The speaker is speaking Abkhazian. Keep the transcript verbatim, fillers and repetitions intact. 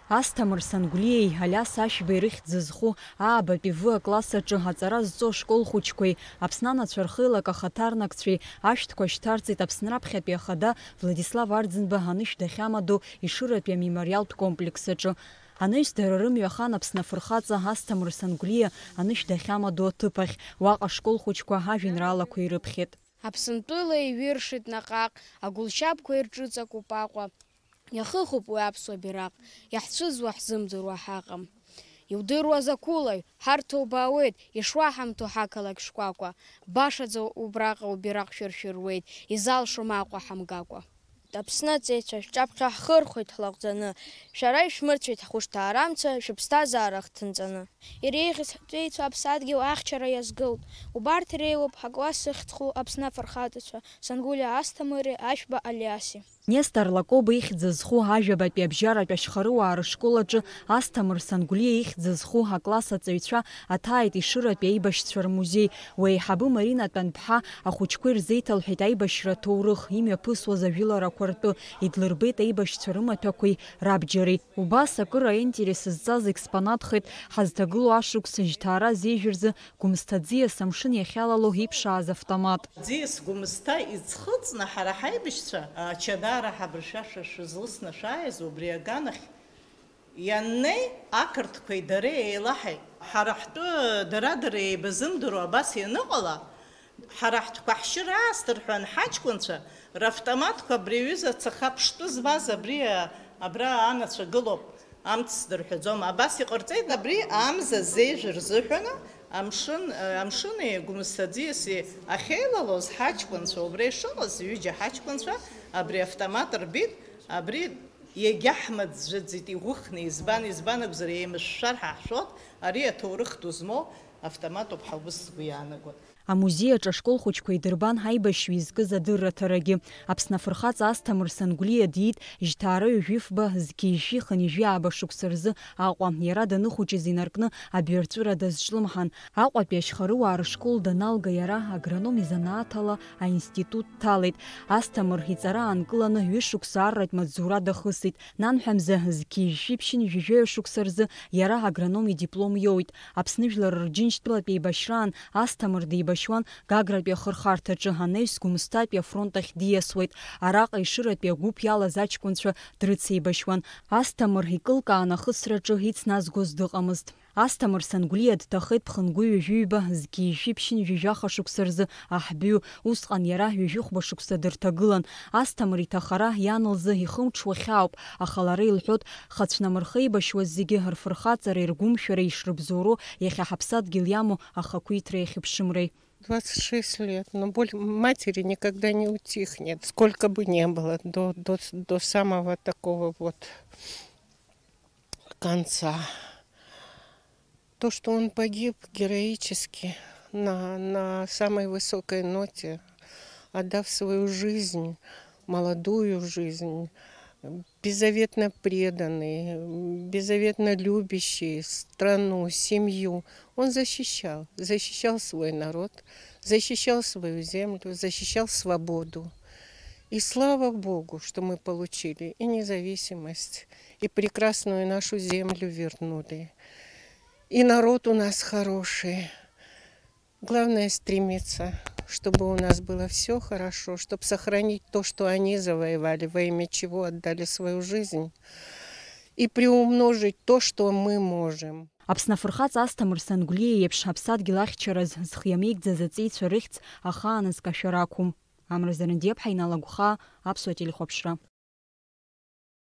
Асҭамыр Сангәлиеи Алиас Ашәбеи рыхьӡ зху аабатәи В акласс аҿы аҵара зҵо ашкол хәыҷқәеи Аԥсны анацәа рхеилак ахаҭарнакцәеи ашәҭқәа шьҭарҵеит Аԥсны раԥхьатәи ахада Владислав Арӡынба анышә дахьамадоу Ешыратәи амемориалтә комплекс аҿы. Анаҩс дара рымҩа ахан Аԥсны афырхаҵа Асҭамыр Сангәлиа анышә дахьамадоу аҭыԥ ахь, уаҟа ашкол хәыҷқәа ажәеинраалақәа ирыԥхьеит. Аԥсынтәыла иҩыршеит наҟ-ааҟ, агәылшьапқәа ирҿыҵакуп Аҟәа. Иахыхуп уи аԥсуа бираҟ, иаҳцәыӡуа ҳзымдыруа ҳаҟам. Иудыруа закәулаҩ, ҳарҭ ҭоубаауеит, ишуаҳамҭоу ҳақалақь шкәакәа. Башаӡа убраҟа убираҟ шәыршәыруеит, изалшом Аҟәа ҳамгакәа. Аԥсны аҵеицәа шәҿаԥхьа ҳхырхәеит ҳлаҟәӡаны, шәара ишәмырцәеит ҳхәышҭаарамца, шәыԥсҭазаара хҭынҵаны. Иреиӷьыз ҳҵеицәа аԥсадгьыл ахьчара иазгылт. Убарҭ иреиуоуп ҳакласс ахьӡ зху Аԥсны афырхаҵацәа, Сангәлиа Асҭамыри Ашәба Алиаси. Нестор Лакоба ихьӡ зху ажәабатәи абжьаратәи ашьхарыуаа рышкол аҿы Асҭамыр Сангәлиа ихьӡ зху акласс аҵаҩцәа аҭааит Ешыратәи аибашьцәа рмузеи. Уи аиҳабы Марина Тәанԥҳа ахәыҷқәа ирзеиҭалҳәеит аибашьра аҭоурых, имҩаԥысуаз ажәыларақәа ртәы, идлырбеит аибашьцәа рымаҭәақәеи рабџьари. Убас акыр аинтерес зҵаз експонатхеит ҳазҭагылоу ашықәс жьҭаара азеижә рзы Гәымсҭа аӡиас амшын иахьалало иԥшааз автомат. Аӡиас Гәымсҭа иӡхыҵны ҳара ҳаибашьцәа, ачадаара ҳабыршәаша шәызлысны шәааиз убри аганахь ианнеи, ақырҭқәеи дареи еилаҳаит. Ҳара ҳтәы дара-дара еибазымдыруа абас ианыҟала, ҳара ҳтәқәа ҳшьыр аасҭа рҳәан ҳаҷкәынцәа, равтоматқәа абри аҩыза цаха ԥштәы змаз абри, а, абра анацәа гылоуп, амц сдырҳәаӡом. Абас иҟарҵеит, абри амза зеижә рзыҳәаны амшын, а, амшыни Гәымсҭа аӡиаси ахьеилалоз ҳаҷкәынцәа, убра ишыҟаз ҩыџьа ҳаҷкәынцәа абри автомат рбит, абри иагьаҳмаӡәӡәаӡеит, иӷәыхны, избан, избан акәзар, еимышәшәар ҳәа ҳшәоит, ари аҭоурых ду змоу автоматуп ҳәа убыс сгәы иаанагоит. Амузеи аҿы ашкол хәыҷқәа идырбан ҳаибашьҩы изкыз адырраҭарагьы. Аԥсны афырхаҵа Асҭамыр Сангәлиа диит жьҭаара ҩажәи фба зқьи жәшәи хынҩажәи ааба шықәса рзы Аҟәа. Иара даныхәыҷыз инаркны абҩарҵәыра дазҿлымҳан. Аҟәатәи ашьхарыуаа рышкол даналга иара агроном изанааҭ ала аинститут дҭалеит. Асҭамыр иҵара аанкыланы ҩышықәса арратә маҵзура дахысит. Нанҳәа мза зқьи жәшәи ԥшьынҩажәи жәаҩа шықәса рзы иара агроном идиплом иоуит. Аԥсны жәлар рџьынџьтәылатә еибашьраан Асҭамыр деибашьуан Гагратәи ахырхарҭаҿы, анаҩс Гәымсҭатәи афронт ахь диасуеит. Араҟа Ешыратәи агәыԥ иалаз аҷкәынцәа дрыцеибашьуан. Асҭамыр икылкаан ахысраҿы ицназгоз дыҟамызт. Асҭамыр Сангәлиа дҭахеит ԥхынгәы ҩажәи ҩба зқьи жәшәи ԥшьынҩажәи жәаха шықәса рзы аҳбҩы, усҟан иара ҩажәи хәба шықәса дырҭагылан. Асҭамыр иҭахара иан лзы ихымҽуа хьаауп, аха лара илҳәоит, хацәнамырха еибашьуаз зегьы рфырхаҵареи ргәымшәареи ишрыбзоуроу иахьа ҳаԥсадгьыл иамоу ахақәиҭреи ахьыԥшымреи. Двадцать шесть лет, но боль матери никогда не утихнет, сколько бы ни было, до, до, до самого такого вот конца. То, что он погиб героически на, на самой высокой ноте, отдав свою жизнь, молодую жизнь, беззаветно преданный, беззаветно любящий страну, семью, он защищал, защищал свой народ, защищал свою землю, защищал свободу. И слава Богу, что мы получили и независимость, и прекрасную нашу землю вернули. И народ у нас хороший. Главное стремиться, чтобы у нас было всё хорошо, чтоб сохранить то, что они завоевали, во имя чего отдали свою жизнь, и приумножить то, что мы можем. Аԥсны афырхаҵа Асҭамыр Сангәлиа иеиԥш аԥсадгьыл ахьчараз зхы иамеигӡаз аҵеицәа рыхьӡ ахааназ кашәар ақәым. Амра Зарандиаԥҳа иналагәхаа, Аԥсуа телехәаԥшра.